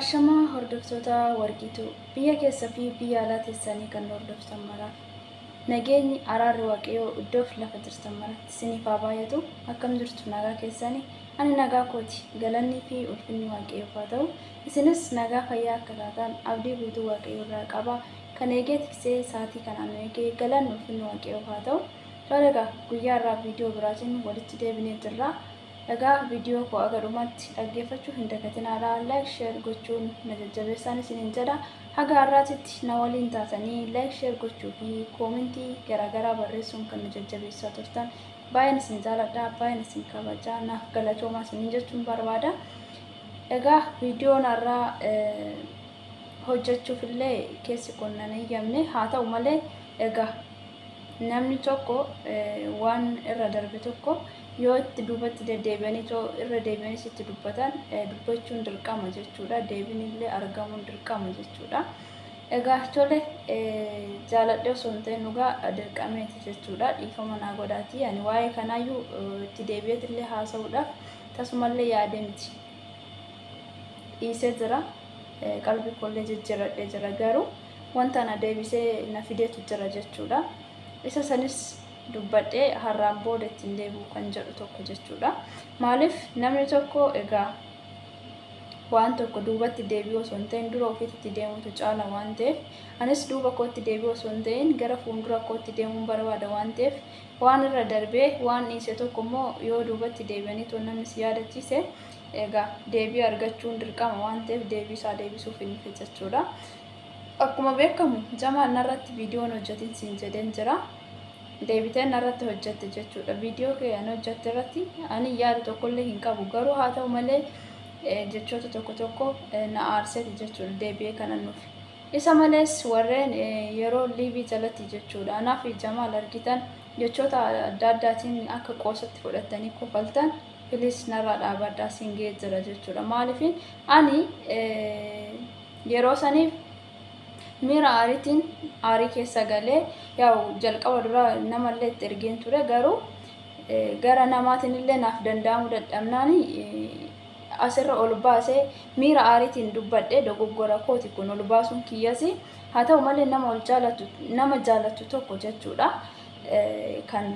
Ashamaa hordoftoota Warqiituu biyya keessa fi biyya alaa teessanii kan nu hordoftan maraaf nageenyi araarri Waaqayyoo iddoo fi lafa jirtan maratti isiniif haa baay'atu. Akkam jirtu, nagaa keessani? Ani nagaa kooti, galannii fi ulfinni Waaqayyoof haa ta'u. Isinis nagaa fayyaa akka taatan abdii guutuu Waaqayyoo irraa qaba. Kan eegee tiksee sa'aatii kanaan nu eegee galanni ulfinni Waaqayyoof haa ta'u. Tola egaa, guyyaa irraa viidiyoo biraatiin walitti deebinee jirra. Egaa viidiyoo koo aga dhumaatti dhaggeeffachuu hin dagatinaadha. Like, share gochuun na jajjabeessaan isiniin jedha. Haga har'aatitti na waliin taatanii like, share gochuu fi koomentii garaagaraa barreessuun kan na jajjabeessaa turtan, baay'een isin jaaladha, baay'een isin kabaja, naaf galatoomaa isiniin jechuun barbaada. Egaa viidiyoon har'aa hojjechuuf illee keessi kun nan eeyyamne. Haa ta'u malee, egaa namni tokko waan irra darbe tokko yoo itti duubatti deddeebi'anii too irra deebi'anis itti dubbatan, dubbachuun dirqama jechuudha. Deebiin illee argamuun dirqama jechuudha. Egaa tole, jaaladhee osoo hin ta'in dhugaa dirqameeti jechuudha. Dhiifama naa godhaati. Ani waa'ee kanaayyuu itti deebi'eet illee haasa'uudhaaf tasumallee yaadee miti. Dhiisee jira. Qalbii koollee jijjiirradhee jira. Garuu wanta na deebisee na fideetu jira jechuudha. Isa sanis dubbadhee har'aan booda ittiin deebi'u kan jedhu tokko jechuudha. Maaliif, namni tokko egaa waan tokko duubatti deebi'uu osoo hin ta'in dura ofiitti deemutu caala waan ta'eef, anis duuba kootti deebi'uu osoo hin ta'in gara fuuldura kootti deemuun barbaada waan ta'eef, waan irra darbee waan dhiise tokko immoo yoo duubatti deebi'anii too namni si yaadachiise, egaa deebii argachuun dirqama waan ta'eef deebii isaa deebisuuf hin dhufe jechuudha. Akkuma beekamu Jamaal narratti viidiyoon hojjetin siin jedheen jira. Deebitee narratti hojjette jechuudha. Viidiyoo kee ani hojjette irratti ani yaada tokkollee hin qabu. Garuu haa ta'u malee, jechoota tokko tokko na aarseeti jechuudha deebi'ee kanan dhufe. Isa malees warreen yeroo liivii jalatti jechuudha, anaaf Jamaal argitan, jechoota adda addaatiin akka qoosatti fudhattanii kofaltan, please narraa dhaabadhaa, siin ga'ee jira jechuudha. Maaliif, ani yeroo saniif miira aariitiin aarii keessa galee, yaa'u jalqaba dura namallee itti ergeen ture, garuu gara namaatiin illee naaf danda'amuu dadhabnaan asirra ol baasee miira aariitiin dubbadhee, dogoggora kooti kun ol baasuun kiyyasi. Haa ta'u malee, nama ol jaalatu, nama jaalatu tokko jechuudha kan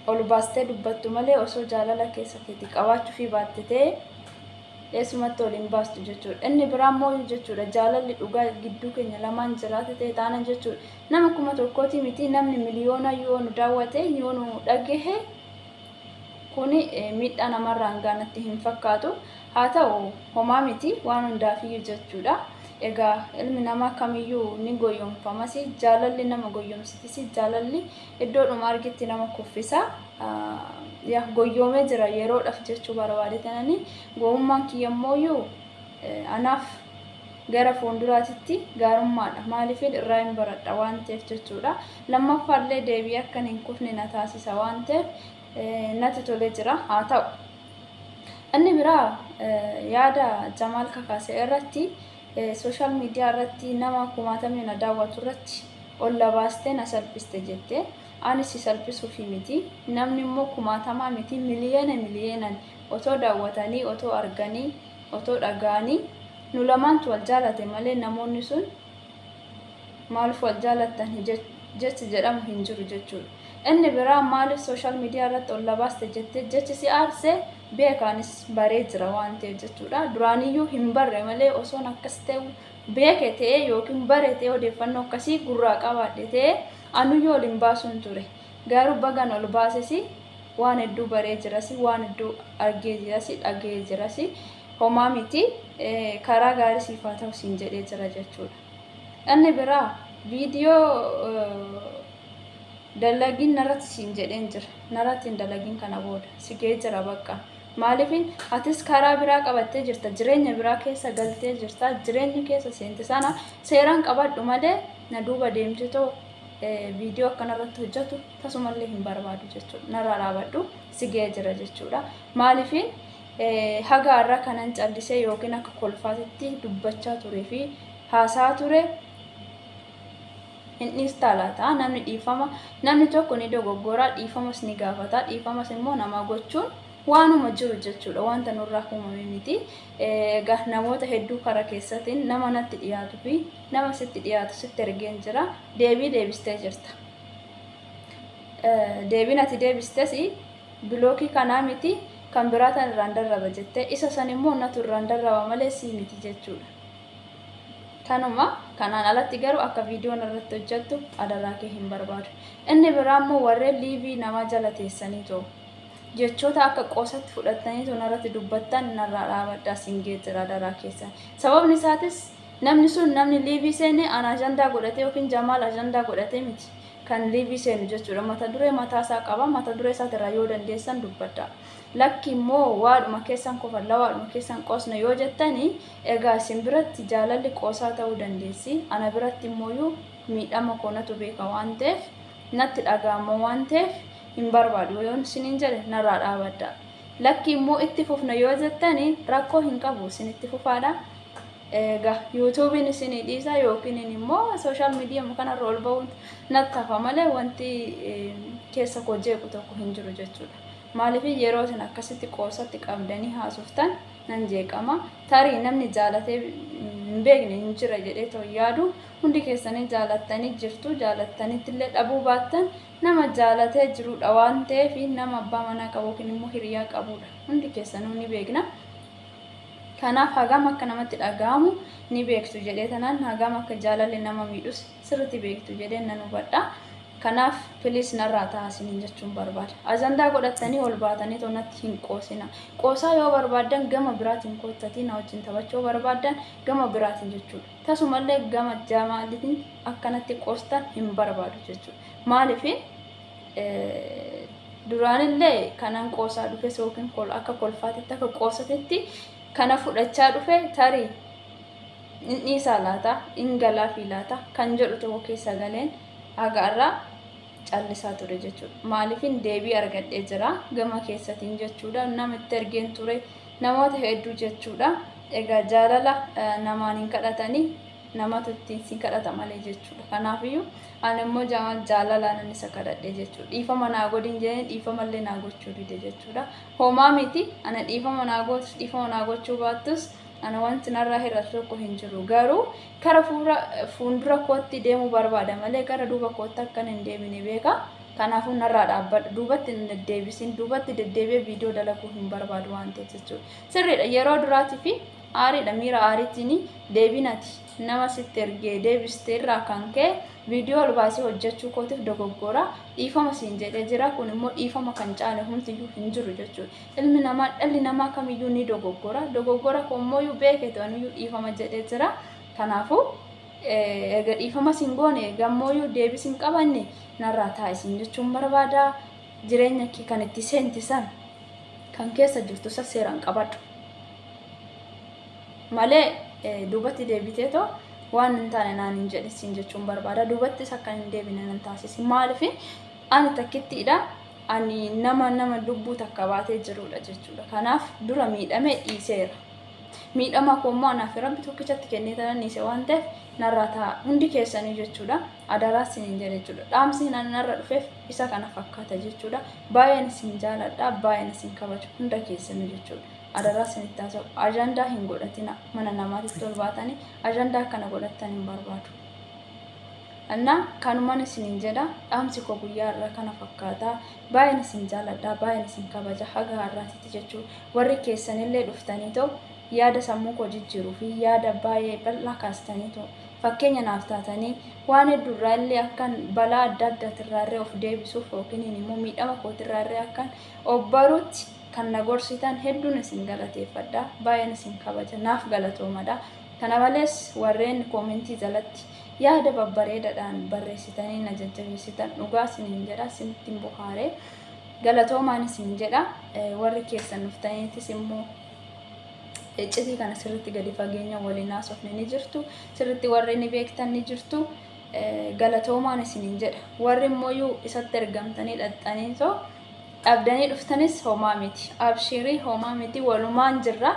ol baastee dubbattu malee, osoo jaalala keessa keetti qabaachuu fi baatte ta'e eessumatti ol hin baastu jechuudha. Inni biraa immoo jechuudha, jaalalli dhugaa gidduu keenya lamaan jiraate ta'e taanan jechuudha, nama 1000ti miti, namni miliyoona yoo nu daawwate, yoo nu dhagahe, kuni miidhaa namarraan gaanatti hin fakkaatu. Haa ta'u, homaa miti, waan hundaafiyyuu jechuudha. Egaa ilmi namaa kamiyyuu ni goyyomfamas, jaalalli nama goyyomsitis, jaalalli iddoodhuma argitti nama kuffisa. Yaa goyyoomee jira yeroodhaaf jechuu barbaade tanani. Gowwummaan kiyya immooyyuu anaaf gara fuulduraatitti gaarummaadha. Maaliifin, irraa hin baradha waan ta'eef jechuudha. Lammaffaallee deebi'ee akkan hin kufne na taasisa waan ta'eef natti tolee jira. Haa ta'u. Inni biraa yaada Jamaal kakaase irratti, social media irratti nama kumaatamni na daawwatu irratti ol labaastee na salphiste jette. Ani si salphisuufi miti. Namni immoo kumaatamaa miti, miliyoona miliyoonan otoo daawwatanii, otoo arganii, otoo dhaga'anii, nu lamaantu wal jaalate malee namoonni sun maaliif wal jaalattan jechi jedhamu hin jiru jechuudha. Inni biraa maaliif social media irratti ol labaaste jettee jechi si aarse beekaanis baree jira waan ta'eef jechuudha. Duraaniyyuu hin barre malee, osoon akkas ta'u beeke ta'ee yookiin bare ta'ee, odeeffannoo akkasii gurraa qabaadhe ta'ee, anuyyuu ol hin baasuun ture. Garuu bagan ol baasesi, waan hedduu baree jirasi, waan hedduu argee jirasi, dhagee jirasi, homaa miti, karaa gaarii siif haa ta'u siin jedhee jira jechuudha. Inni biraa viidiyoo dalagiin narratti siin jedheen jira. Narratti hin dalagin, kana booda si ga'ee jira bakka. Maaliifin, atis karaa biraa qabattee jirta, jireenya biraa keessa galtee jirta, jireenya keessa seente sana seeraan qabadhu malee na duuba deemtitoo viidiyoo akkanarratti hojjetu tasumallee hin barbaadu jechuudha. Narraa dhaabadhu, si ga'ee jira jechuudha. Maaliifin, haga har'a kanan callisee yookiin akka kolfaatitti dubbachaa turee fi haasaa ture hin dhiistaa laata? Namni dhiifama, namni tokko ni dogoggora, dhiifamas ni gaafata, dhiifamas immoo nama gochuun Waanuma jiru jechuudha, wanta nurraa uumame miti. Egaa namoota hedduu karaa keessatiin nama natti dhiyaatu fi nama sitti dhiyaatu sitti ergeen jira, deebii deebistee jirta. Deebiin ati deebistes block kanaa miti, kan biraa tan irraan darraba jettee, isa san immoo natu irraan darraba malee sii miti jechuudha. Kanuma kanaan alatti garuu akka viidiyoon irratti hojjettu adaraa kee hin barbaadu. Inni biraa immoo warreen live namaa jala teessanii too jechoota akka qoosatti fudhattanii too narratti dubbattan, narraa dhaabadhaa siin jira adaraa keessan. Sababni isaatis namni sun, namni live seene, ana ajandaa godhatee yookiin Jamaal ajandaa godhatee miti kan live seenu jechuudha. Mata duree mataa isaa qaba. Mata duree isaatirraa yoo dandeessan dubbadha. Lakki immoo waadhuma keessan kofalla, waadhuma keessan qoosna yoo jettanii, egaa isin biratti jaalalli qoosaa ta'uu dandeessi. Ana biratti immoo miidhama koonatu beeka waan ta'eef, natti dhaga'ama waan ta'eef, hin barbaadu yoon isiniin jedhe narraa dhaabadha. Lakki immoo itti fufna yoo jettanii, rakkoo hin qabu, isin itti fufaadha. Egaa YouTubeiin isinii dhiisa yookiin immoo social media kanarra ol ba'uun natti hafa malee wanti keessa koo jeequ tokko hin jiru jechuudha. Maaliif yeroo isin akkasitti qoosatti qabdanii haasoftan nan jeeqama. Tarii namni jaalatee hin beekne hin jira jedhee too yaadu, hundi keessanii jaalattanii jirtu, jaalattanitti illee dhabuu baattan nama jaalatee jirudha waan ta'eef, nama abbaa manaa qabu yookiin immoo hiriyaa qabudha. Hundi keessanuu ni beekna. Kanaaf hagam akka namatti dhaga'amu ni beektu jedhee tanaan, hagam akka jaalalli nama miidhus sirriitti beektu jedhee nan hubadha. Kanaaf please narraa taasisanii jechuun barbaada. Ajandaa godhatanii ol baatanii natti hin qoosina. Qoosaa yoo barbaaddan gama biraatiin koottatii na wajjin taphachuu yoo barbaaddan gama biraatiin jechuudha. Tasumallee gama Jamaalitiin akkanatti qoostan hin barbaadu jechuudha. Maaliif duraanillee kanan qoosaa dhufe yookiin akka kolfaatitti, akka qoosatetti kana fudhachaa dhufe, tarii in dhiisaa laata, in galaa fi laata kan jedhu tokko keessa galeen haga irraa callisaa ture jechuudha. Maaliifin deebii argadhee jira gama keessatiin jechuudha. Nama itti ergeen ture namoota hedduu jechuudha. Egaa jaalala namaan hin kadhatanii, namatu ittiin sin kadhata malee jechuudha. Kanaafiyyuu ani immoo jaalalaan isa kadhadhe jechuudha. Dhiifama naa godhin jedhee dhiifamallee naa gochuu dide jechuudha. Homaa miti, ana dhiifama naa gootus, dhiifama naa gochuu baattus, ana wanti narraa hir'atu tokko hin jiru. Garuu kara fuuldura kootti deemuu barbaada malee gara duuba kootti akkan hin deemine beeka. Kanaafuu narraa dhaabbadhu. Duubatti hin deddeebisin. Duubatti deddeebi'ee viidiyoo dalaguu hin barbaadu waan ta'eef jechuudha. Sirriidha, yeroo duraatii fi aariidha, miira aariitiin deebinati nama sitti ergee deebistee irraa kan ka'e viidiyoo ol baasee hojjechuu kootiif dogoggora, dhiifama siin jedhee jira. Kun immoo dhiifama kan caale homtiyyuu hin jiru jechuudha. Ilmi namaa, dhalli namaa kamiyyuu ni dogoggora. Dogoggora koommoyyuu beeke ta'aniyyuu dhiifama jedhee jira. Kanaafuu egaa dhiifama siin goone gammooyyuu deebis hin qabanne, narraa taa'isiin jechuun barbaada. Jireenya kee kan itti seentisan kan keessa jirtu isa seeraan qabadhu. Malee duubatti deebitee too waan hin taane naan hin jedhisiin jechuun barbaada. Duubattis akka hin deebine nan taasisi. Maaliif ani takkittiidha. Ani nama lubbuu takka baatee jirudha jechuudha. Kanaaf dura miidhamee dhiiseera. Miidhama koo immoo anaaf Rabbi tokkichatti kennee tanan dhiise waan ta'eef narraa ta'a hundi keessanii jechuudha. Adaraa isiniin jedhe jechuudha. Dhaamsi narra dhufeef isa kana fakkaata jechuudha. Baay'een isin jaaladha. Baay'een isin kabaju hunda keessanii jechuudha. Adaraa isinitti haasa'u. Ajandaa hin godhatina. Mana namaatitti ol baatanii ajandaa akkana godhattan hin barbaadu. Innaa kanuman isiniin jedha, dhaamsi koo guyyaa irraa kana fakkaata. Baay'een isin jaaladha. Baay'een isin kabaja haga har'aatitti jechuudha. Warri keessanillee dhuftanii ta'u yaada sammuu koo jijjiiruu fi yaada baay'ee bal'aa kaastanii ta'u fakkeenya naaf taatanii, waan hedduurraa illee akkan balaa adda addaatirraa illee of deebisuuf yookiin immoo miidhama kootirraa illee akkan of baruutti kan na gorsitan hedduun isin galateeffadha. Baay'een isin kabaja. Naaf galatoomadha. Kana malees warreen comment jalatti yaada babbareedaadhaan barreessitanii na jajjabeessitan, dhugaa isiniin jedha, isinitti hin bohaaree, galatoomaan isin jedha. Warri keessan dhuftaniitis immoo iccitii kana sirritti gadi fageenya waliin haasofne ni jirtu, sirritti warri ni beektan ni jirtu, galatoomaan isiniin jedha. Warri immoo isatti ergamtanii dhaxxanii too dhabdanii dhuftanis, homaa miti, abshirii, homaa miti, walumaan jirra.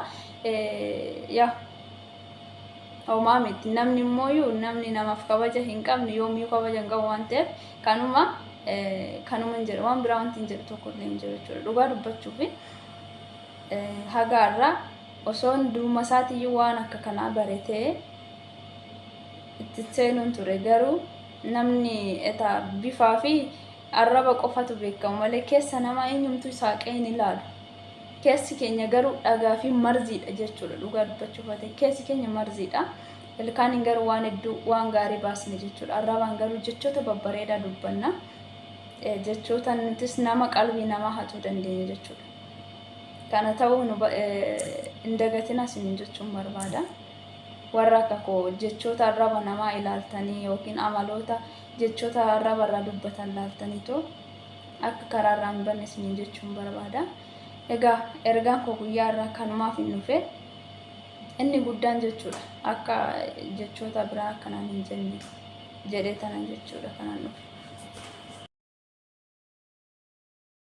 Yaa homaa miti, namni immoo namni namaaf kabaja hin qabne yoomiyyuu kabaja hin qabu waan ta'eef, kanuma hin jedhu, waan biraa wanti hin jedhu tokko illee hin jiru jechuudha dhugaa dubbachuufi. Haga har'aa osoon duruma isaatiyyuu waan akka kanaa baretee itti seenuun ture, garuu namni eta bifaa fi arraba qofatu beekamu malee keessa namaa eenyumtuu saaqee hin ilaalu. Keessi keenya garuu dhagaa fi marziidha jechuudha, dhugaa dubbachuuf ta'e keessi keenya marziidha. Ilkaaniin garuu waan hedduu waan gaarii baasne jechuudha. Arrabaan garuu jechoota babbareedaa dubbanna. Jechoota nutis nama qalbii namaa hatuu dandeenya jechuudha. Kana ta'uu nu hin dagatina isiniin jechuun barbaada. Warra akka koo jechoota arraba namaa ilaaltanii yookiin amaloota jechoota arraba irraa dubbatan ilaaltaniitoo akka karaa irraa hin banne isiniin jechuun barbaada. Egaa ergaan koo guyyaa irraa kanumaaf hin dhufe. Inni guddaan jechuudha. Akka jechoota biraa akkanaan hin jenne jedhee tanan jechuudha kanaan dhufe.